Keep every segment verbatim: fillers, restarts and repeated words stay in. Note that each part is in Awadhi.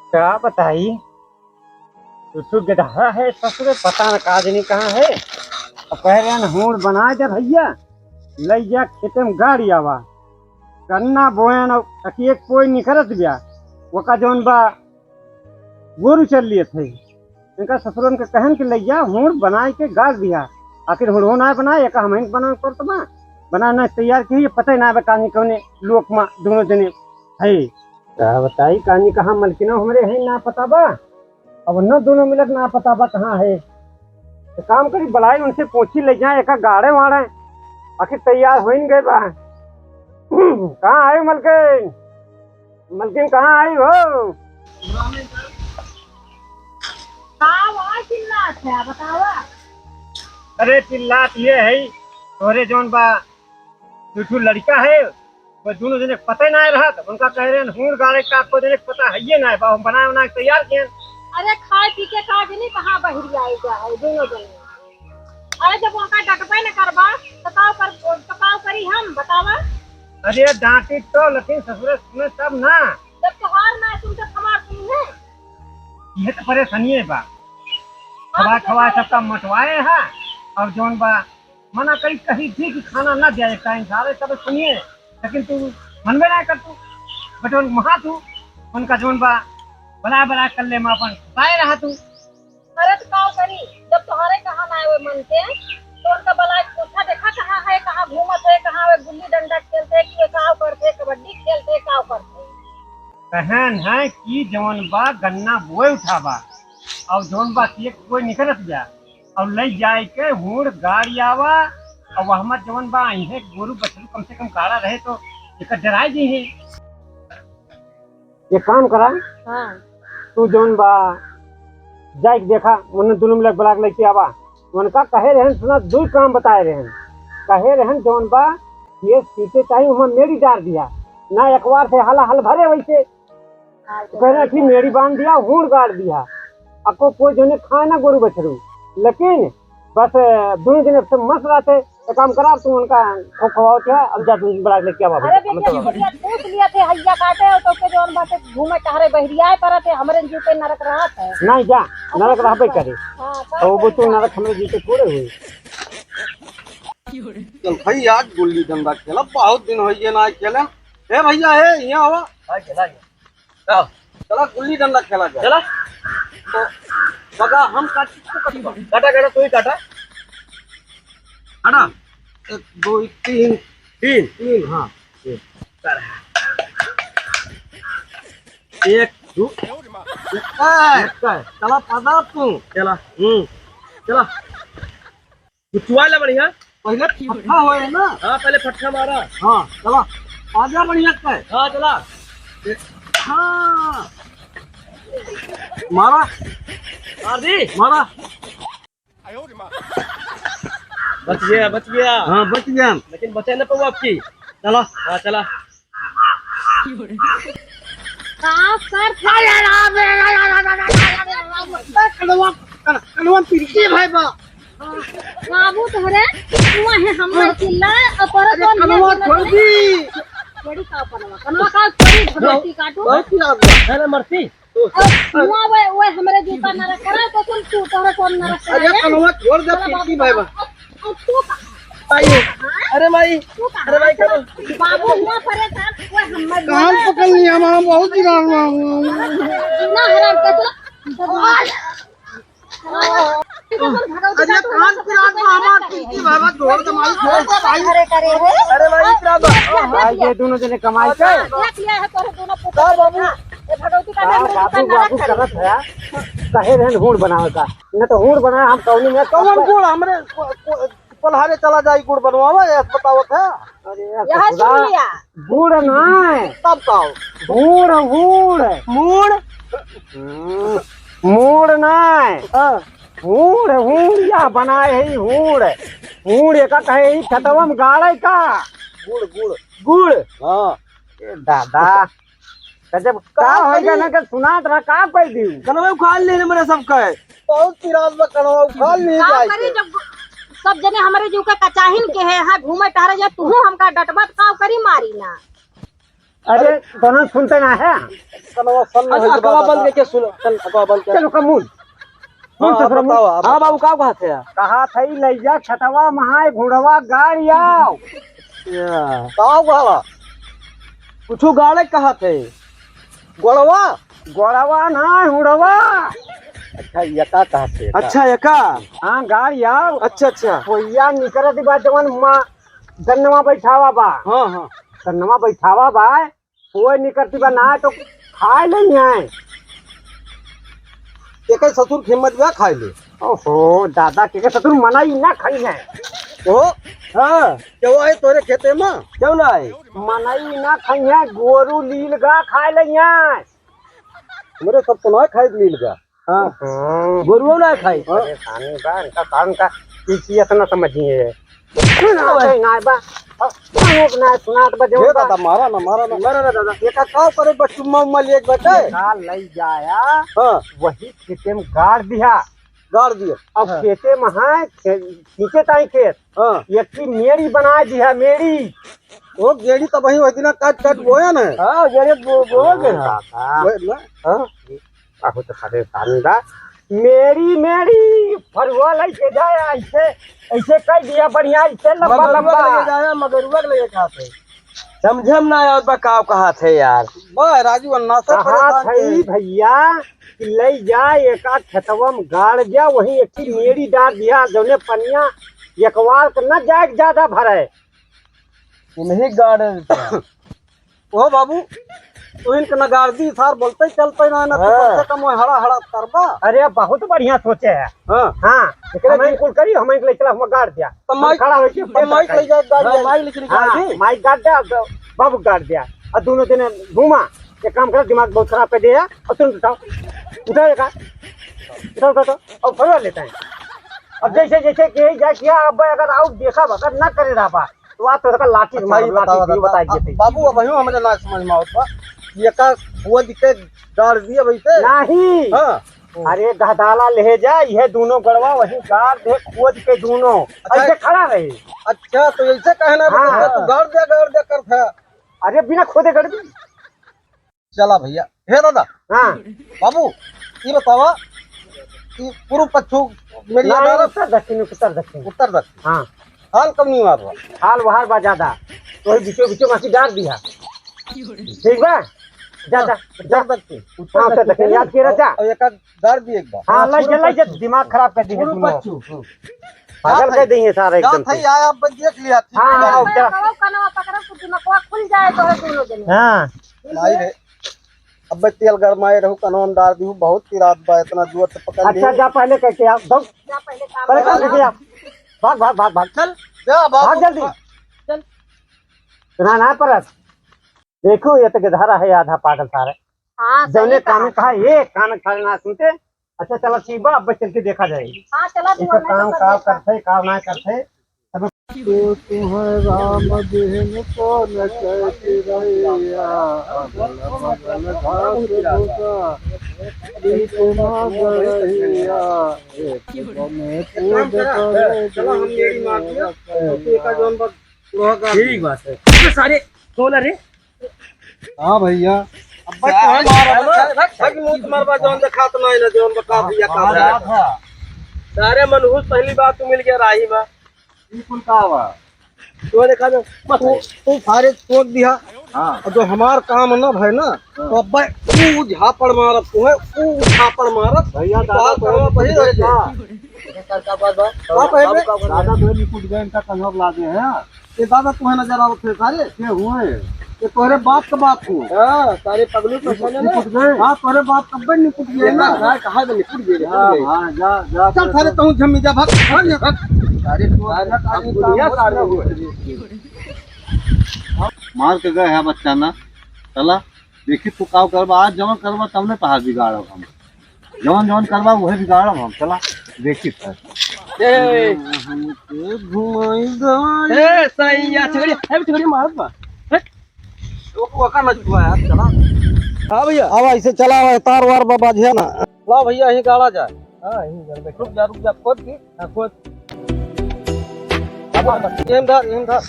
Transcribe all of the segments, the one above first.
का बताई, तू तो गदहा है ससुरे, पता न का जनी कहाँ है। अब कह रहे हैं, "हूड़ बनाए दे भइया, लइ जा खेते में गाड़ी आवा।" गन्ना बोयन, अब अकी एक कोई निकरत गया, वका जौन बा गोरू चल लिए थे। इनका ससुरन के कहन के लइ जा, हूड़ बनाए के गाड़ दिया। आखिर हुड़ो ना बनाए, एक हमहिन बनाए पड़त बा, बना ना तैयार की, पता ही ना बा कानी कौने लोक मा दोनों जने है। का बताई, कानी कहाँ मलकिनो हमरे है ना पता बा, अब न दोनों मिलत ना पता बा कहाँ है। तो काम करी, बलाई उनसे पूछी लइ जाए, एका गाड़े वाड़े, आखिर तैयार होइन गए बा। कहाँ आई मलकिन? मलकिन कहाँ आई हो? का आवाज चिल्लात है, बतावा। अरे चिल्लात ये है, तोरे जौन बा दू ठो लड़का है, वो दोनों जने के पता ही ना रहत। उनका कह रहे हैं, "हूड़ गाड़े का आपको जने के पता है ये ना है, बा हम बनाए बना के तैयार किए।" अरे खाए पी के का जनी कहाँ बहिरी आए जा है दोनों जने। अरे जब उनका डटबे न करबा तो का कर, तो का करी हम, बतावा। अरे डांटी तो लेकिन ससुरे सुने तब ना। जब तोहार ना सुन तो हमार सुनी है। ये तो परेशानी है बा। हाँ, खवा तो खवा बतावा। सबका मोटवाए है। अब जौन बा मना करी, कही थी कि खाना ना दिया एक टाइम सारे, तब सुनिए, लेकिन तू मनबे ना कर तू, बचवन महा तू, उनका जौन बा, बला बला कर ले, मैं अपन बताए रहा तू। अरे तो का करी, जब तोहरे कहा ना आवे मन के, तो उनका बला के पूछा, देखा कहाँ है, कहाँ घूमत है, कहाँ वे गुल्ली डंडा खेलते, कि वे का करते, कबड्डी खेलते, का करते। कहन है कि जौन बा गन्ना बोए उठावा, और जौन बा कि एक कोई निकलत जा, और लइ जाए के हूड़ गाड़ी आवा, और वह मत जवन बा, इहे गोरू बछरू कम से कम काड़ा रहे तो एकर डराए जी है। एक काम करा, हाँ। तू जवन बा, जाए के देखा, उन्हें दोनों मिलक ब्लाक लेके आवा। उनका कहे रहन, सुना, दू काम बताए रहन। कहे रहन, जवन बा, ये सीटे चाहिए, वहाँ मेरी डार दिया, ना एक बार से हला हल भरे वैसे। हाँ, तो कहना कि मेरी बांध दिया, हूड़ गाड़ दिया, अको कोई जने खाए ना गोरू बछरू, लेकिन बस, अ, दोनों जने से मस्त रहते। एक काम करा, तुम उनका खो-, खवाओ क्या, अब जा तुम बना लेके आओ। अरे हम बेटिया, तो तो बेटिया पूछ लिया थे, हैया काटे, और तो के जौन बाटे घूमे टहरे बहरियाए पर थे, हमरे जूते नरक रहत है। नहीं जा, अब नरक तो रहबे करे। हाँ, तो वो तो नरक हमरे जूते थोड़े हुए। चल भाई, आज गुल्ली डंडा खेला, बहुत दिन हो गए ना खेले। ए भैया, ए, यहाँ आवा। हाँ, खेला, खेला। चला, गुल्ली डंडा खेला जाए। चला। तो बगा हम काटी, तू कटवा। काटा, काटा, तू ही काटा। काटा। एक, दो, तीन। तीन? तीन, हाँ। एक, दो। एक, एक। चला, पदा तू। चला। हम्म। चला। तू चुआ ले बढ़िया। पहले फट्टा होए ना। हाँ, पहले फट्टा मारा। हाँ, चला। आजा बढ़िया से। हाँ, चला। हाँ। मारा। मार दी। मारा। बच गया, बच गया। हाँ, बच गया। लेकिन बचे न पाऊ आपकी। चला। हाँ, चला। का कर कलवा, कल-, कलवा पिरकी भाई बा। बाबू तोहरे, तू है हमर चिल्ला, और तोहरे अरे कौन कलवा है? छोड़ दी। छोड़ी का कलवा? कलवा का छोड़ी, भगवती काटू। बहुत ही आदमी। है ना मरती? और हुआ वे, वे हमरे जूता नरक करा, तो तुम तू, तोहरे कौन नरक करा अरे है? कलवा छोड़ दे, छोड़ा पिरकी भाई बा। अब, अब तू कहाँ? भाई, हाँ? अरे भाई, तू कहाँ? अरे भाई, करो। बाबू हुआ परे था, वो हम मत कान बोले। पकड़ लिया, हम बहुत गिरा हुआ हूँ। ना हराम कर दो। अरे कान पिरात बा हमार, पिरकी भाई बा, छोड़ दे भाई, छोड़ दे भाई। अरे करे, करे रे। अरे भाई, पिरात बा। भाई, ये दोनों जने कमाई के। देख लिया है तोरे दोनों पुत्र। का बाबू? ये भगवती का का नाम बाबू, बाबू करत है? कहे रहन हूड़ बनावे का। न तो हूड़ बनाए हम कौनी में कौन गुड़ हमरे को-, को-, कोल्हारे चला जाई गुड़ बनवावा, ये बतावत है। अरे यार यह ससुरा, सुन लिया। गुड़ ना है। तब का हो? हूड़, हूड़। मूड़? हम्म, मूड़ ना है। हाँ। हूड़, हूड़ या बनाए है हूड़। हूड़ एका कहे ही खेतवा में गाड़े का। गुड़, गुड़। गुड़? हाँ। ए दादा। गजब का का हो गया करी? ना कि सुनात रहा, का कह दियो? कनवे उखाड़ लेने मेरे सब कहे। बहुत पिरात बा, कनवा उखाड़ ले का जाए करी के। जब सब जने हमरे जीव के कचाहिन के है, हाँ, घूमे टहरे जा, तू हमका डटबत का करी मारी ना। अरे, अरे। दोनों सुनते ना है। कनवा सन अच्छा, होई के अकवा बाद बंद आता। करके सुनो। चल, अकवा बंद कर। चलो, कमून। हाँ, कौन सा हाँ, प्रभु? बताओ, आप हाँ, बताओ। बाबू, का कहत है यार? कहत है, लइजा खेतवा महाय घुड़वा गाड़ आओ। अच्छा। का गाड़ा? कुछ गाड़े कहत है। गोड़वा? गोड़वा ना, हुड़वा। अच्छा, ये का कहत है, का? अच्छा, ये का? हाँ, गाड़ आओ। अच्छा, अच्छा। कोइया निकरत बा, जवन माँ गन्नवा बैठावा बा। हाँ, हाँ। गन्नवा बैठावा बा, कोई निकरती बा ना तो खाए लेई है। एकर ससुर खेमत बा खाए ले। ओहो, दादा के ससुर मनई ना खाई है। ओहो, हाँ। क्यों आए तोरे खेते में? क्यों ना आए? मनई ना खाई है, गोरू लील गा खाए लेई है। हमरे सब तो ना खाए लील गा। हाँ। हाँ। गोरुओ ना खाई। परेशानी बा, इनका काम का, ई चीज इतना समझिए। सुनात ना बा। अब सुनात ना, सुनात बा, जौन हे बा। दादा, मारा ना, मारा ना। मारा ना दादा। एका का करे बा, चुम्मा उम्मा लिए बैठे? का लई जाया, हाँ। वही खेते में गाड़ दिया। गाड़ दिया। अब हाँ। खेते में है, खे-, खींचे ताई खेत। हाँ। एक की मेड़ी बनाए दिया, मेड़ी। वो गेड़ी तो वही, वही दिना काट काट बोया ना। हाँ, गेड़ी बो-, बोया गया। हाँ, दादा। वही ना। हाँ। बहुत परेशानी बा। मेरी, मेरी, फरुआ लइके जाए, ऐसे, ऐसे कह दिया बढ़िया, ऐसे लंबा, मगरुआ के लंबा। लगे जाए, मगरुआ के लगे खात है। समझे में ना आवत बा, का कहत है यार? बा, राजू, अन्ना से कहत परेशान है है। भैया, कि लई जा, एका खेतवा में गाड़ जा, वहीं एक ही मेरी डाल दिया, जौने पनिया एक बार के न जाए के ज्यादा भरे। इन्हीं गाड़ देते हैं। ओ बाबू, तू इनके नगारदी सार बोलते चलते ना, ना तो हाँ। कम से कम वो हड़ा हड़ा करबा। अरे, बहुत बढ़िया सोचे है। हाँ। हाँ, एकरे हम जी कुल करी, हम एक ले चला, हम गाड़ दिया। तो हम माइक, खड़ा होके तो माइक ले जाए, गाड़ हाँ, दिया। माइक लेके निकाल हाँ, दी। माइक गाड़ दिया, अब बाबू गाड़ दिया। और दोनों जने घूमा, एक काम करो, दिमाग बहुत खराब कर दिया। और तुरंत उठाओ, उठाओ एक हाथ। उठाओ, उठाओ, उठाओ। और फरवा लेता है। अब जैसे, जैसे कि यही जा किया, अब अगर आओ देखा, अगर ना करे रहा बा, तो आज तोहका लाठी से अच्छा, मार, ये लाठी बताओ, से, ये बताओ। बताइए, आ, देखिए। बाबू, अब यूं हमरे ना समझ में आवत बा। ये का खोद के गाड़ दिए वैसे? नहीं। हाँ। अरे, गहदाला ले जा, ये दोनों गड़वा वहीं गाड़ दे, खोद के दोनों। अच्छा। ऐसे खड़ा रही। अच्छा, तो ऐसे कहना है, हाँ। तो तू गाड़ दे, गाड़ दे करत है। अरे, बिना खोदे गाड़ दी। चला भैया। हे दादा। हाँ। बाबू, ई बतावा, ई पूर्व पच्छू मेरी ना, अदालत उत्तर दक्षिण, उत्तर दक्षिण। उत्तर दक्षिण। हाँ। हाल कम नहीं मार रहा। हाल वहार बा ज्यादा। तो वही बीचों बीचों मासी डाल दिया। ठीक बा? जा, जा, जा। उत्तर दक्षिण। हाँ, उत्तर दक्षिण। याद किया जा। और एक आध गाड़ दिए एक बार। हाँ, हाँ, लई जा, लई जा, दिमाग खराब कर दी है पूर्व दोनों। पच्छू। हम्म। पागल कर दी है सारा एकदम से। जात है, आया, अब देख लिया, ठीक है। हाँ, हाँ, हाँ, कहो, कनवा पकड़ो, तो दिमागवा खुल जाए तो है दोनों जने। हाँ। भाई रे, अबे तेल गरमाए रहू, कनवा में डार दिहू, बहुत पिरात बा, इतना जोर से पकड़ अच्छा, लिहू। जा पहले करके आ, दौड़। जा पहले काम पहले कर। काम करके आ। भाग, भाग, भाग, भाग। चल। जा, बाबू। भाग जल्दी। चल। सुना ना परत। देखो, ये तो गधा रहा है आधा पागल सारे। हाँ, सही जौने कहा। कान कहा, ये कान खड़े ना सुनते। अच्छा, चला ठीक बा, अब चल के देखा जाए। हाँ, चला, इनका दुआर में काम तो का कर देखा। करते, का ना करते। तो तुम्हें राम बिन कौन कैतिरैया, अगल बगल घास भूसा, प्रीत ना गड़हिया, एक बने एक काम कूद करा, करे चला हम मेरी मार दिया, तो तू एका जौन बा, लोहा का ठीक बात है। अबे सारे, कौन है रे? हाँ भैया। अबे क्या तुम्हें मार, मार, अबे रख, रख, रख, मुंह तुम्हारे पास जौन दिखात ना है ना, जौन बता भैया का बात है। सारे मनहूस पहली बार तू मिल गया राही में। ई कुल का बा? तो देखा जो, तू, तू सारे तोड़ दिया। हाँ। और जो हमार काम न भय ना, हाँ। तो अब्बे ऊ झापड़ मारत, तू है, ऊ झापड़ मारत। भैया, दादा तो निकुट गए। का? का पहले? दादा तो निकुट गए, इनका कन्हर लागे हैं। ये दादा तुम्हें नजर आवत है सारे, के हुए? ये तोहरे बाप का बाप हो। हाँ, सारे पगलू को निकुट, सुने ना। निकुट गए। हाँ, तोहरे बाप कब्बे निकुट गए ना। ना, कहाँ से निकुट गए, निकुट हाँ, गए। हाँ, जा, जा, चल जा, सारे, जा। तू झम्मी जा, भाग, भाग, भाग। सारे, सारे, सारे, अब दुनिया सारे हो। मार के गए है बच्चा ना। चला, देखी तू का करबा, आज जमा करबा, तब ने पहाड़ बिगाड़ब हम। जवन जवन करबा उहे बिगाड़ब हम, चला देखी फिर। ए। घुमाई गाड़ी। ए, सैया, छगड़ी, ए, छगड़ी मारत बा। हट। ओ, ओका न छुआ यार, चला। हाँ भैया। अब ऐसे चला, तार वार बाबा जी है ना। ला भैया, यहीं गाड़ा जाए। हाँ, यहीं गाड़ दे। रुक जा, रुक जा, खोद के। हाँ, खोद। अब एम धर, एम धर।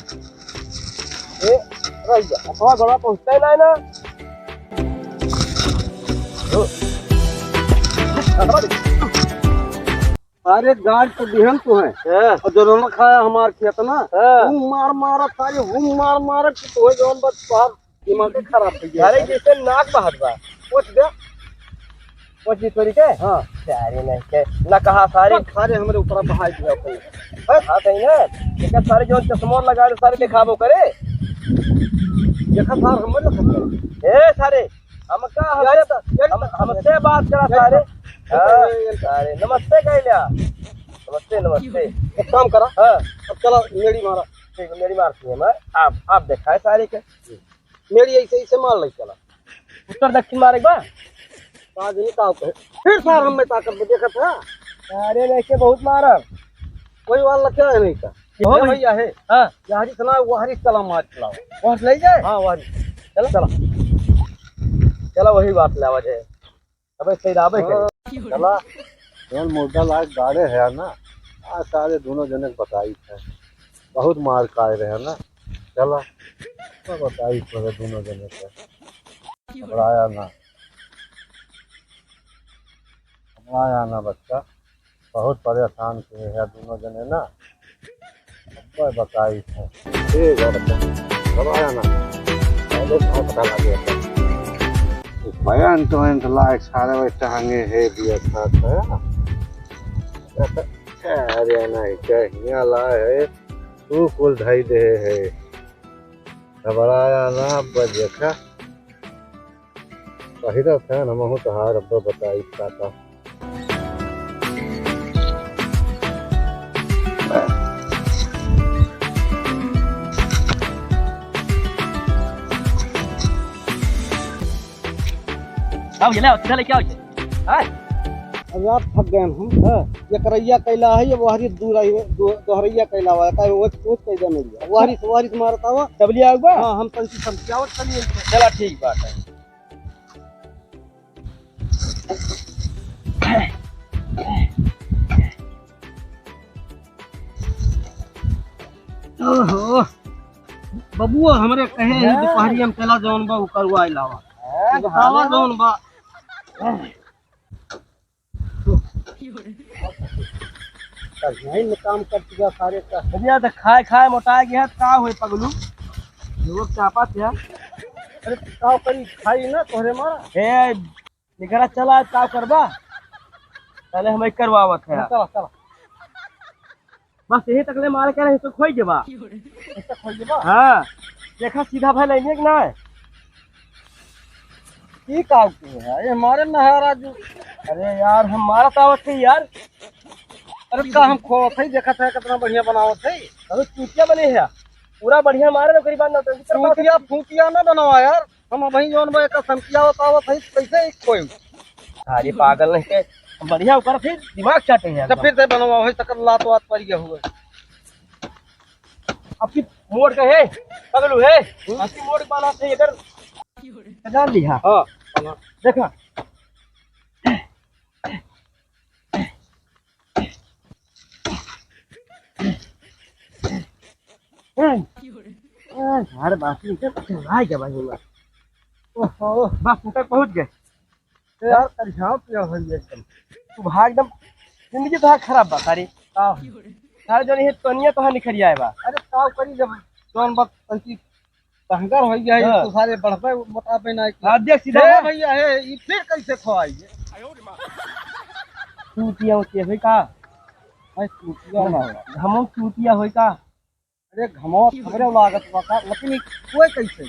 ए, भैया, अथवा बड़ा पहुँचता ही ना, ना। अरे गाड़ तो दिहन तू है। हाँ। और जो नमक खाया हमार खेत ना, हाँ। हूँ मार मारा सारे, हूँ मार मारा कि तू है जौन बस बाहर दिमाग ही खराब हो गया। अरे जैसे नाक बहत बा। पहुँच गया। पहुँच गई तोरी के? हाँ। सारे नहीं के, ना कहा सारे। सारे हमरे ऊपर बहाई दिया अपन। हाँ, सही ना। एक सारे जौन चश्मा लगा दे, सारे दिखाबो करे। देखा सार, हमरे लखत करे। ए सारे, हमका यार, हमसे, यार, हम, हमसे बात करा यार, सारे। यार, हाँ, यार, यार। सारे, नमस्ते कह लिया। नमस्ते, नमस्ते। एक काम करा। हाँ। अब चला, मेड़ी मारा। ठीक है, मेड़ी मारती है मैं। आप, आप दिखाए सारे के। मेड़ी ऐसे, ऐसे मार ले चला। उत्तर दक्षिण मारे के बा? आज नहीं का कहे। फिर सार हमें ताकत में देखत है। अरे, नहीं के बहुत मारा। कोई वाला क्या है नहीं का? हो ये भाई। भैया है। हाँ। यारी सुना, वहरी चला मार चलाओ। वहाँ से ले जाए? हाँ, वहरी। चला। चला। चला, वही बात ले आवा जाए। अबे सही रहा भाई हाँ। कहीं। चला। जौन मुर्दा लाग गाड़े है ना, आ सारे दोनों जने के बताई थे। बहुत मार खाए रहे ना। चला। तो बताई थे दोनों जने के। घबराया ना। घबराया ना बच्चा। बहुत परेशान किए हैं दोनों जने ना। अब कोई बताई है। ठीक है बच्चा, घबराया ना। पहले बहुत पता लगे। बयान तो अंत लायक सारे वही टांगे है दिया था, था। अरे नहीं, कहिया ला है, तू कुल धई दे है। घबराया ना, अब देखा। पहिरा फैन हमहू तोहार, अब बताई का का। का भइया, ले आओ, सीधा लेके आओ इसे। हाँ? अरे यार, थक गए हम। हाँ। ये करैया कैला है, ये वहरी दूर आई, दो-, दोहरैया कैला हुआ है, काहे वो चोट कैसे मिल गया? वहरी से, वहरी से मारता हुआ। तब ले आओ बा? हाँ, हम तंची समझावत चलिए। चला, ठीक बात है। ओहो, बबुआ हमरे कहे ही हाँ। दुपहरिया में चला जौन बा उ करवा लावा। हाँ, बतावा हाँ। जौन बा। नहीं में काम कर दिया सारे का। भैया तो खाए खाए मोटा गया, का होए पगलू? लोग चापा थे। अरे का करी, खाई ना तोहरे मारा। ए, निकरा चला, आज का करबा? पहले हम एक करवावत है। चला, चला। बस यही तकले मारे के रहे तो खोई जबा। ऐसा खोई जबा? हाँ। देखा सीधा भाई लेने के ना है। ई का के है? ये मारे ना है राजू। अरे यार, हम मारत आवत है यार। अरे का हम खोवत है, देखत है कितना बढ़िया बनावत है। अरे चूतिया बने है। पूरा बढ़िया मारे ना, गरीबान ना तो चूतिया फूतिया ना बनावा यार। हम अबहीं जौन बा एकर समतिया बतावत है, कैसे एक कोई। अरे पागल नहीं के, हम बढ़िया ऊपर फिर दिमाग चाटे हैं तो एकदम। फिर से बनवा है, सकल लात वात पर गया हुआ। अब की मोड़ के है, पगलू है, हम्म। अब की मोड़ के बाला से इधर जान लिया। हाँ, हाँ। देखा। ए, ए, अरे बाप रे, इधर चला गया भाई हुआ। ओहो, बस तक पहुंच गए। यार, कल झाँप लिया भाई एकदम। तू भाग एकदम, जिंदगी तो खराब बा सारी। का? सारे जो नहीं है, तनिया तो निखर आए बा। अरे, का करी जब जौन बात पंची तहंगर हो गया है, हाँ। तो सारे बढ़बे मोटापे ना की। हाँ, देख सीधा ए ना। भैया, हे, ई फिर कैसे खोआई है? चूतिया होती है भाई का? भाई, चूतिया ना। हम चूतिया होई का? अरे, घमवा हमरे लागत बा का, लेकिन ई खोए कैसे?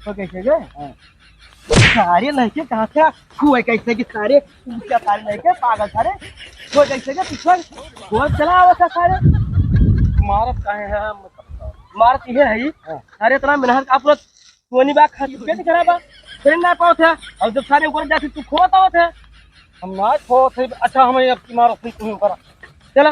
खोए कैसे गे? हाँ। सारे लड़के कहाँ से खोए कैसे कि सारे ऊंचा सारे लड़के पागल सारे खोए कैसे गे पीछे खोए चला आवत है सारे। मारत काहे है हम? मारत ये है ही। हाँ। अरे, इतना मेहनत का पूरा सोनी बा, खाती पेट खराब बा, फिर ना पावत है। और जब सारे ऊपर जाके तू खोत आवत है। हम ना खोत है। अच्छा, हमें अब मारत है तुम्हें ऊपर। चला।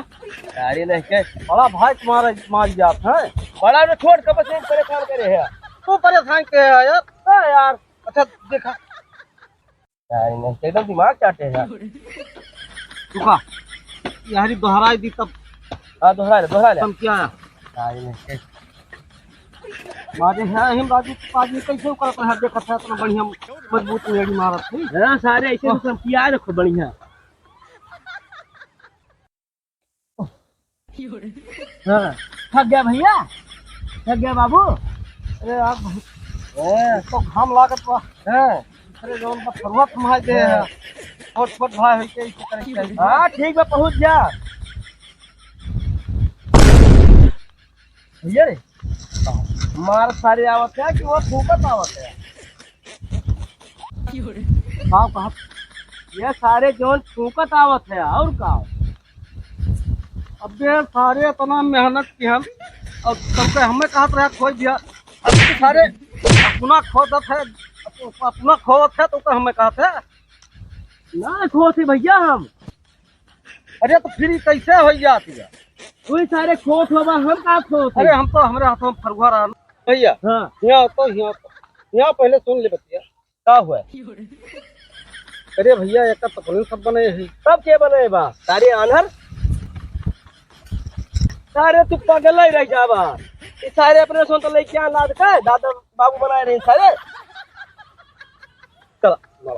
अरे नहीं के। बड़ा भाई तुम्हारा मार जात है। बड़ा ने छोड़ के बस परेशान करे है। तू परेशान के है यार? हाँ यार। अच्छा देखा। अरे नहीं, एकदम दिमाग चाटे है। रुका। यारी दोहराई दी तब। हाँ, दोहरा ले, दोहरा ले। हम क्या है? अरे नहीं के। मारे है हम बाजू, बाजू कैसे करत रहा, देखत है इतना बढ़िया मजबूत मेड़ी मारत है। हाँ, सारे ऐसे हाँ। तो सब किया रखो बढ़िया। हाँ, थक गया भैया, थक गया बाबू। अरे यार, बहुत ए, तो घाम लागत बा। हाँ। अरे जौन बा फरुआ थमाए दे है। हाँ। छोट छोट भाई होइके इसे करे के चाही। हाँ, ठीक बा, पहुँच जा। भैया रे, मार सारे आवत है कि वो फूकत आवत है? का कहत? ये सारे जौन फूकत आवत है, और का? अबे सारे इतना मेहनत किहन, और तुमके हमें कहत रहे खोद दिया। अब सारे अपना खोदत है, अप-, अपना खोदत है, तो हमें कहत है। ना खोदत है भैया हम। अरे तो फिर ई कैसे होइ जात है? तू ही सारे खोदत होबा, हम का खोदत है? अरे हम तो हमरे हाथों में फरुआ रहा भैया। हाँ। यहाँ तो, यहाँ तो, यहाँ पहले सुन ले बतिया। का हुआ? अरे भैया, एक तो पकड़न सब बने है। सब के बने बा? सारे आन्हर। सारे तू पगल ही रह जाबा। ये सारे अपने सोन तो लेके आ लाद के दादा बाबू बनाए रहे सारे। चला, चला।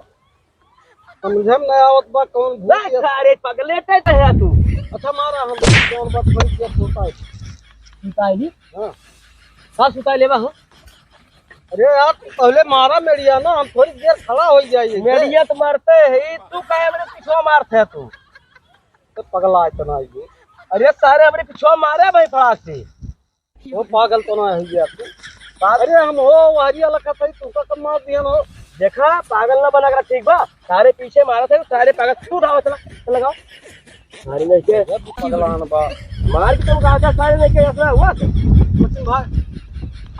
समझे में नहीं आवत बा कौन भूत ना या सारे पगले ते है तू। अच्छा मारा हम कौन बात बन के सोता है। सुताई दी? हाँ। का सुताई लेबा हो? अरे यार, तू पहले मारा मेड़िया ना, हम थोड़ी देर खड़ा हो जाइए। मेड़िया तो मारते ही, तू काहे हमरे पीछवा मारत है तू? तो पगला इतना ये। अरे सारे हमरे पीछवा मारे भाई फड़ाक से। वो पागल तो ना है ये तू। अरे हम हो, वारिया लखत है, तू का कब मार दिया हो? देखा, पागल ना बना कर, ठीक बा? सारे पीछे मारत है, सारे पागल। तू उठाओ, चला, चला लगाओ। सारे नहीं के। ये भी पगलान बा। मार के तुम कहा था, सारे नहीं के, ऐसा हुआ था? सचिन भाई,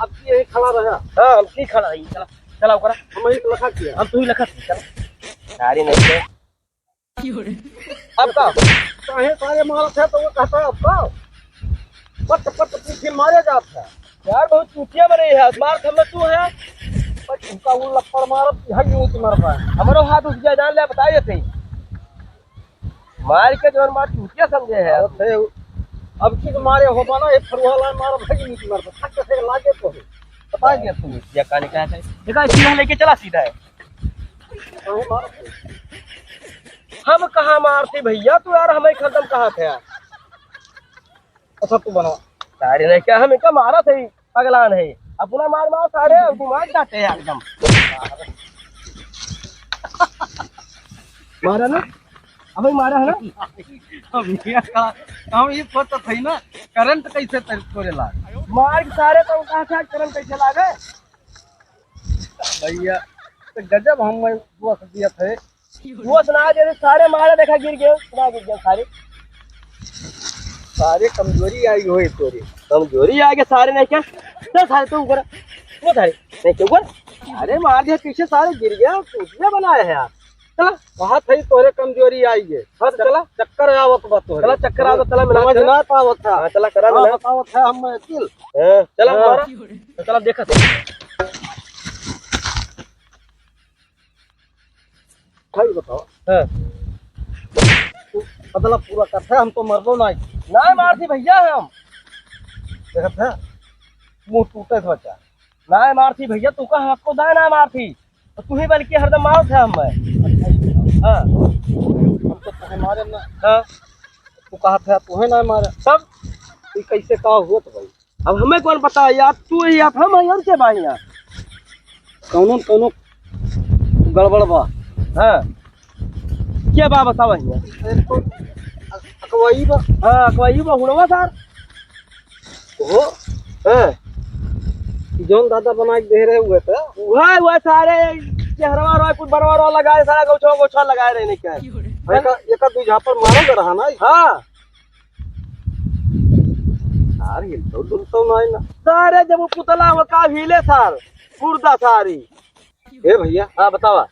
अब ये खड़ा रहा। हाँ, हम की खड़ा है, चला, चला, ओकरा। हम एक लखा किया। हम तू ही लखा, चला। सारे नहीं के। अब का? काहे सारे मारत है, तो वो कहता है, अब का? पट, पट, पीछे मारे जात है। यार, बहुत चूतिया बने है, मार थमे तू है। पर उनका वो लप्पड़ मारत, यहाँ यूं की मरबा। हमरो हाथ उठ गया, जान ले, बताइए थे। मार के जौन मार चूतिया समझे है। अरे थे, अब की तो मारे हो बना, एक फरुआ ला मार भाई, नहीं मार, थक के लागे तो है। बता दिया तुम। चूतिया का निकाल है। देखा, सीधा लेके चला, सीधा है। कहाँ मार? हम कहाँ मारती भैया, तू यार हमें खत्म कहा थे यार। अच्छा तू बना। सारे नहीं क्या, हम इनका मारा थे। पगलान है, अपना मार मार सारे दिमाग जाते हैं एकदम। मारा ना, अबे मारा है ना। हम ये का, हम ये सोचत है ना, करंट कैसे तर-, तोड़ेला। मार के सारे तो कहाँ से करंट कैसे लागे? भैया, तो गजब हम दोस्त दिया थे। वो सुना दे, सारे मारे, देखा, गिर गए, सुना गिर गए सारे। सारे कमजोरी आई होई तोरी। कमजोरी आ गया सारे, नहीं क्या? चल सारे, तू ऊपर। वो सारे, नहीं क्यों ऊपर? अरे, मार दिया पीछे, सारे गिर गया, चूतिया बनाया है यार। चला। कहा था तोरे कमजोरी आई है। हाँ, तो चला। चक्कर आवत बा तोरे। चला, चक्कर आवत, चला, मिला समझ के। ना पावत था। हाँ, चला, करा हाँ, मिला। बतावत है हम दिल। हाँ, चला, हाँ। मारा। तो चला, देखा था। भाई बताओ। हाँ। तू बदला पूरा करता है, हम तो मरबो ना। ना मारती भैया हम। देखत है, मुंह टूटे से बचा। ना मारती भैया, तू का हमको दाए ना मारती। तो तू ही बल्कि हरदम मारत है हमें। हाँ। हम तो तुम्हें मारे ना। हाँ। तू कहा था, तुम्हें ना मारे। तब? ये कैसे का हुआ तो भाई? अब हमें कौन पता यार, तू ही आप, हम हैं, और के भाई यार? कौनो न कौनो गड़बड़ बा। हाँ। के बा बतावा हियाँ? एक तो अकवाई बा। हाँ, अकवाई बा, हुड़वा सार। हो? हाँ। जौन दादा बना के दे रहे हुए थे। वह, वह सारे चेहरवा रहा, कुछ बरवा रहा लगाए, सारा गौछवा, गौछवा लगाए रहे नहीं क्या? एका, एका दू झापड़ मारो कर रहा ना। हाँ। यार, हिलतो डुलतो नहीं ना। सारे जब वो पुतला हो का हिले सार, मुर्दा सारी। ए भैया। हाँ, बतावा।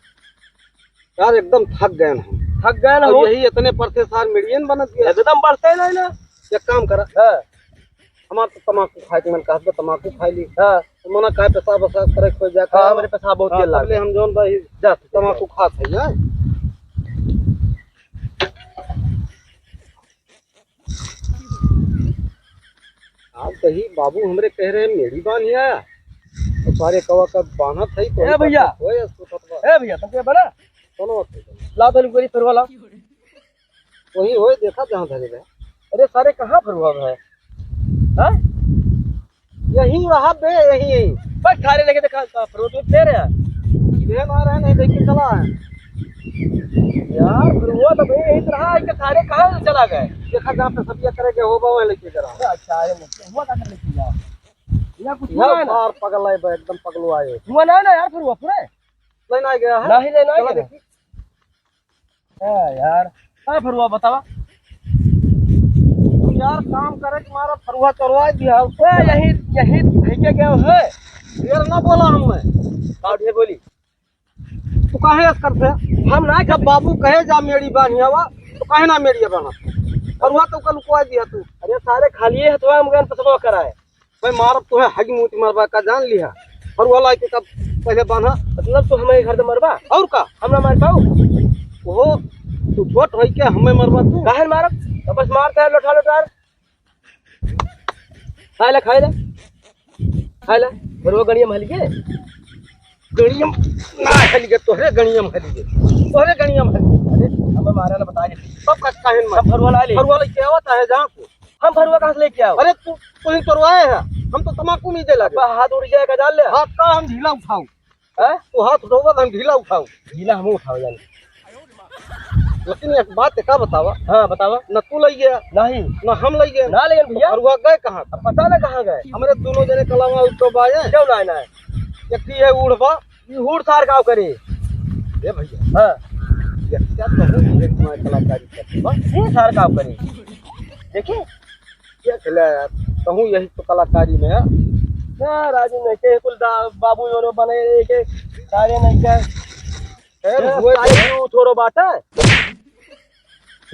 यार, एकदम थक गए हम। थक गए ना और हो? यही इतने पर से सार मिडियन बनत गया। एकदम बढ़ते नहीं ना। एक काम करा। हाँ। हमार तो तमाकू खाए के मन कहत बा, तमाकू खाई ली। हाँ। तो मना काहे पेशाब वेशाब करे कोई जाके। हाँ, हमरे पेशाब बहुत हाँ, तेज लागे। तबले हम जौन बा, ही जा, तमाकू खात है, यार। आज कही बाबू हमरे कह रहे मेरी बान है। सारे कवा का बान्हत है, तो ए भैया। ओए, इसको खतवा। ए भैया, तुमके बना? कौन बात है? ला तो लुकरी फिरवा ला। वही होए, देखा जहाँ धरे रहे। अरे सारे, कहाँ फरुआ है? हाँ? यहीं रहा बे, यहीं, यहीं। बस थारे लेके देखा, कहाँ फरुआ तू दे रहे हैं? दे ना रहे, नहीं देख के चला है। यार, फरुआ तो भाई यहीं रहा है, कि थारे कहाँ चला गए? देखा जहाँ पे सबिया करे के होबा, वहीं लेके गया। अच्छा, अरे, हुआ का कर लेके जाओ? या कुछ यह हुआ है ना? सार पगल है बे, एकदम पगलो आए। हुआ ना, ना यार, फरुआ पूरे? नहीं ना गया है? नहीं, नहीं, नहीं चला गया। देखी। हाँ यार, का फरुआ बतावा? तू यार काम करे के मारा फरुआ चोरवा दिया। ए, यही, यही फेंके गया है। ढेर ना बोला हमने। का ढेर बोली? तू काहे ऐस करते? हम ना जब बाबू कहे जा मेड़ी बान्हियावा, तो काहे ना मेड़िया बान्हा? फरुआ तो का लुकवा दिया तू। अरे सारे खाली हथवा हम गन पसवा कराए। भाई मारब तोहे हगी मूत मरबा का जान लिहा। फरुआ लाइके का पहले बान्हा। मतलब तू हमें घर से मरबा? और का? हम ना मार पाऊ? ओहो, तू छोट होई के हमें मरबा तू? काहे न मारब? तो बस मारता है लोटा लोटार। खाए ला, खाए ला। खाए ला। फरुआ गणिया में हलिए। गणिया में ना हलिए, तोहरे गणिया में हलिए। तोहरे गणिया में हलिए। अरे, हमें मारा ना बता दे। सब का काहे न मार? हम फरुआ ला ले। फरुआ लेके आवत है जहाँ को। हम फरुआ कहाँ से लेके आओ? अरे तू, तू ही तोरवाए है, हम तो तमाकू नहीं दे लगे। अब हाथ उड़ जाएगा, जान ले। हाथ का हम ढीला उठाऊ? हैं? तू हाथ उठाऊगा तो हम ढीला उठाऊ। ढीला हम उठाओ जान। लेकिन एक बात है, का बतावा? हाँ, बतावा। न तू लई गया, नहीं। न हम लई गए। ना लेकिन भैया। फरुआ गए कहाँ? अब पता ना कहाँ गए। हमरे दोनों जने कलावा उठो बाए। क्यों ना, ना? एक ही है उड़बा, ई हूर सार गाँव करे। ए भैया। हाँ। ये क्या कहूँ, ये तुम्हारी कलाकारी करते बा। हूर सार गाँव करे। देखे? क्या खेला यार? कहूँ यही तो कलाकारी में है। ना राजू, नहीं के कुल दा-, बाबू योरो बने के सारे नहीं के। ए, ए, हुए सारे तो क्यों थोड़ो बाटा?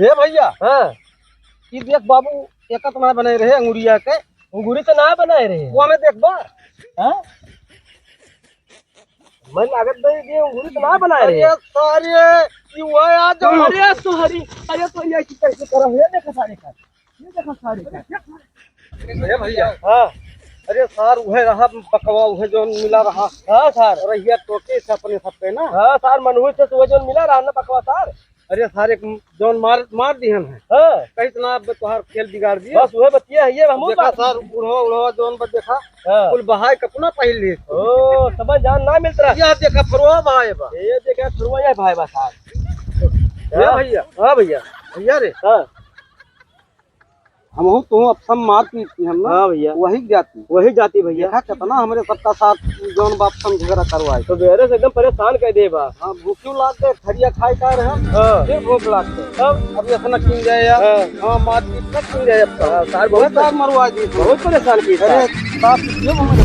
ए भैया। हाँ। ई देख बाबू, एक तो ना बनाए रहे अंगुरिया के। अंगुरी तो ना बनाए रहे। वो हमें देखबा। हाँ? मैं लागत भाई ये अंगूरी तो ना बनाए रहे। अरे सारे, ये हुआ यार जो हम्म। अरे sorry, अरे तो ये की कैसे करा है? देखा सारे का, ये देखा सारे का। ए भैया। हाँ। अरे सार, उहे रहा बकवा, उहे जौन मिला रहा। हाँ सार। रहिया टोके से अपने सब पे ना। हाँ सार, मनहूस से उहे जौन मिला रहा ना बकवा सार। अरे सारे जौन मार, मार दिहन है। हाँ। कहीं तो ना अब तोहार खेल बिगाड़ दिए। बस उहे बतिया है, ये हम देखा बात सार, बुढ़वा, उढ़वा जौन बा देखा, हाँ। कुल बहाय कपना पहिन लिए। ओ, समझ जान ना मिलत रहा। यह देखा फरुआ भाई बा। ये देखा फरुआ, ये भाई बा सार। ये हाँ। भैया। हाँ भैया। भैया रे। हाँ। हमहू तो अब सब मार पीट की हम ना। हाँ भैया। वही जाति। वही जाति भैया। देखा कितना हमरे सबका साथ जौन बाप हम झगड़ा करवाए। तो बेरे से एकदम परेशान कर दे बा। हाँ, भूख क्यों लाग गए? थरिया खाए का रहे? हाँ। फिर भूख लाग गए। तब? अब ये अपना किन जाए यार। हाँ। हाँ, मार पीट ना किन जाए अब तो। हाँ, सार बहुत बहुत सार मरवा दी। बहुत परेशान की अरे, सार। साथ ये हमारे